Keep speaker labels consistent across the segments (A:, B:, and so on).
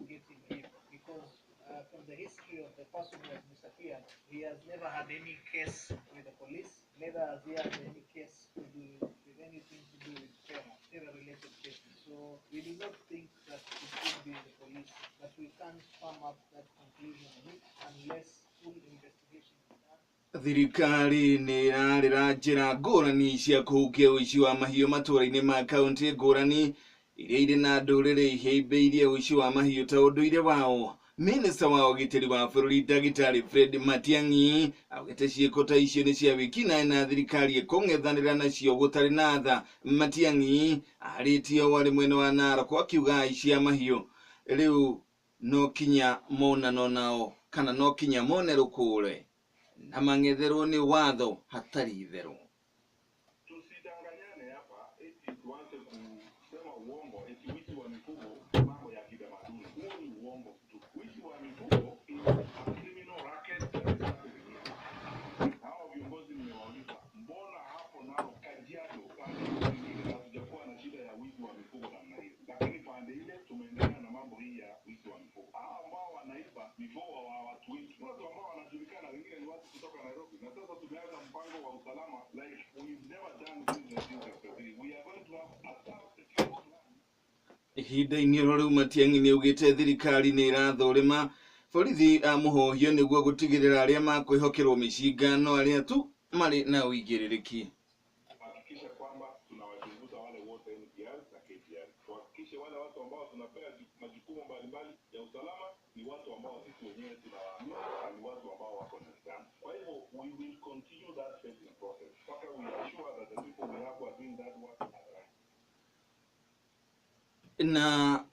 A: getting him because from the history of the person who has disappeared, he has never had any case with the police, neither has he had any case to do with anything to do with terror-related cases. So we do not think that it could be the police, but we can't firm up that conclusion on it unless full investigation is done.
B: Thirikari nĩ ĩrarĩra njĩra ngũrani cia kũhukia ũici wa mahiũ matũũra-inĩ ma kaũntĩ ngũrani iria irĩ na ndũrĩrĩ ihĩmbĩirie ũici wa mahiũ ta ũndũire wao. Minista wa ũgitĩri wa bũrũri Ndagĩtarĩ Fred Matiang'i augĩte ciĩko ta icio nĩ cia wĩkinaĩ na thirikari ĩkũng'ethanĩra nacio gũtarĩ na tha. Matiang'i arĩtie ũũ arĩ mwena wa Narok akiuga aici a mahiũ rĩu no kinya monano nao kana no kinya mone rũkũre na mang'etherwo nĩ watho hatarĩ itherũ.
C: Tusidanganyane hapa eti tuanze kusema uongo eti wizi wa mifugo mambo ya kitamaduni. Huo ni uongo tu. Wizi wa mifugo is a criminal racket that is happening here. Hawa viongozi nimewauliza, mbona hapo nao Kajiado pande zingine hatujakuwa na shida ya wizi wa mifugo namna hiyo, lakini pande ile tumeendelea na mambo hii ya wizi wa mifugo. Hawa ambao wanaiba mifugo wa watu wetu, watu ambao wanajulikana, wengine ni watu kutoka Nairobi, na sasa tumeanza mpango wa usalama like we've never done since 1963. We are going to have a tough security plan.
B: Ihinda-inĩ oro rĩu Matiang'i nĩ augĩte thirikari nĩ ĩrathũrima borithi a mũhũhio nĩguo gũtigĩrĩra arĩa makwĩhokerwo mĩcinga no arĩa tu marĩ na ũigĩrĩrĩki.
C: Kuhakikisha kwamba tunawachunguza wale wote NPR na KPR, tuhakikishe wale watu ambao tunapea majukumu mbalimbali ya usalama ni watu ambao sisi wenyewe tunawaamini na ni watu ambao wako na nidhamu. Kwa hivyo we will continue that vetting process mpaka we are sure that the people we have who are doing that work are right.
B: Na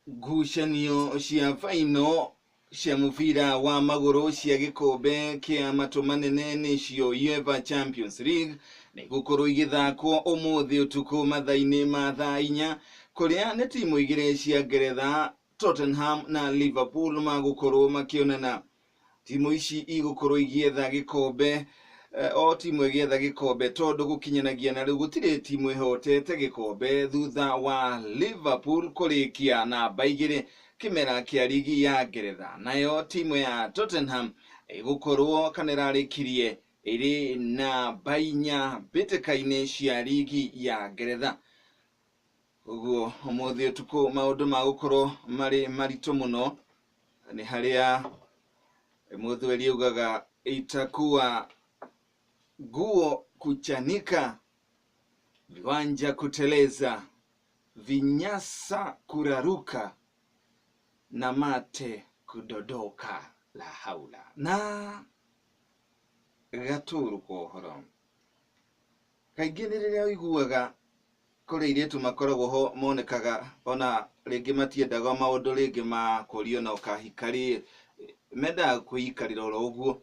B: ngucanio cia faino cia mũbira wa magũrũ cia gĩkombe kĩa matũ manene nĩcio UEFA Champions League nĩ gũkorwo igĩthakwo ũmũthĩ ũtukũ mathaa-inĩ ma thaa 4 kũrĩa nĩ timu igĩrĩ cia Ngeretha Tottenham na Liverpool magũkorwo makĩonana. Timu ici igũkorwo igĩetha gĩkombe o timu ĩgĩetha gĩkombe tondũ gũkinyanagia na rĩu gũtirĩ timu ĩhotete gĩkombe thutha wa Liverpool kũrĩkia namba 2 kĩmera kĩa rigi ya Ngeretha. Nayo timu ya Tottenham ĩgũkorwo kana ĩrarĩkirie ĩrĩ namba 4 mbĩtĩka-inĩ cia rigi ya Ngeretha. Ũguo ũmũthĩ ũtukũ maũndũ magũkorwo marĩ maritũ mũno nĩ harĩa Mũthweri augaga itakuwa nguo kuchanika, viwanja kuteleza, vinyasa kuraruka na mate kudodoka. La haula na gaturu kwa ũhoro. Kaingĩ nĩ rĩrĩa ũiguaga kũrĩ airĩtu makoragwo ho monekaga ona rĩngĩ matiendaga maũndũ rĩngĩ ma kũrio na ũkahika rĩ, mendaga kwĩikarĩra oro ũguo.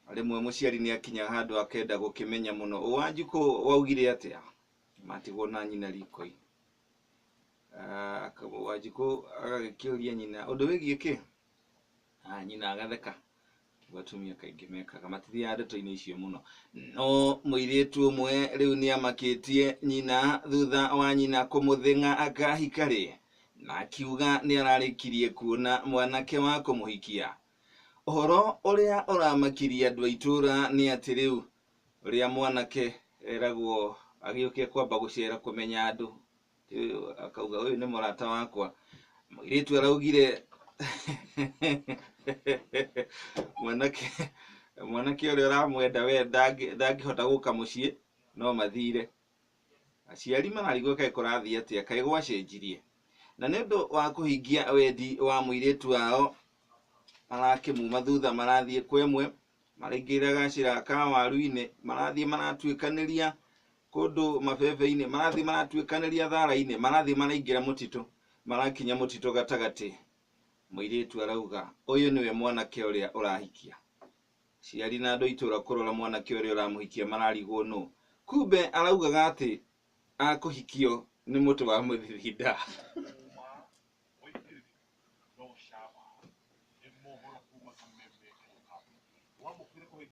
B: Rĩmwe mũciari nĩ akinyaga handũ akenda gũkĩmenya mũno Wanjikũ waugire atĩa matigwo na nyina riko-inĩ. Wanjikũ agagĩkĩũria nyina ũndũ wĩgiĩ kĩ? Nyina agatheka. Ũguo atumia kaingĩ mekaga matithiaga ndeto-inĩ icio mũno. No mũirĩtu ũmwe rĩu nĩ amakĩtie nyina thutha wa nyina kũmũthĩng'a akahika rĩ, na akiuga nĩ ararĩkirie kuona mwanake wa kũmũhikia. Ũhoro ũrĩa ũramakirie andũ a itũũra nĩ atĩ rĩu ũrĩa mwanake eragwo agĩũke kwamba gũcera kũmenya andũ, akauga ũyũ nĩ mũrata wakwa. Mũirĩtu araugire mwanake ũrĩa ũramwenda we ndangĩhota gũka mũciĩ no mathire. Aciari mararigwo kaĩ kũrathiĩ atĩa, kaĩ gwacenjirie. Na nĩ ũndũ wa kũhingia wendi wa mũirĩtu wao arakĩmuma thutha marathiĩ kwa ĩmwe maraingĩra gacĩra ka waru-inĩ marathiĩ maratuĩkanĩria kũndũ mabebe-inĩ marathiĩ maratuĩkanĩria thara-inĩ marathiĩ maraingĩra mũtitũ marakinya mũtitũ gatagatĩ. Mũirĩtu arauga ũyũ nĩwe mwanake ũrĩa ũrahikia. Aciari na andũ a itũũra kũrora mwanake ũrĩa ũramũhikia mararigwo nũ. Kumbe araugaga atĩ akũhikio nĩ mũtĩ wa mũthithinda.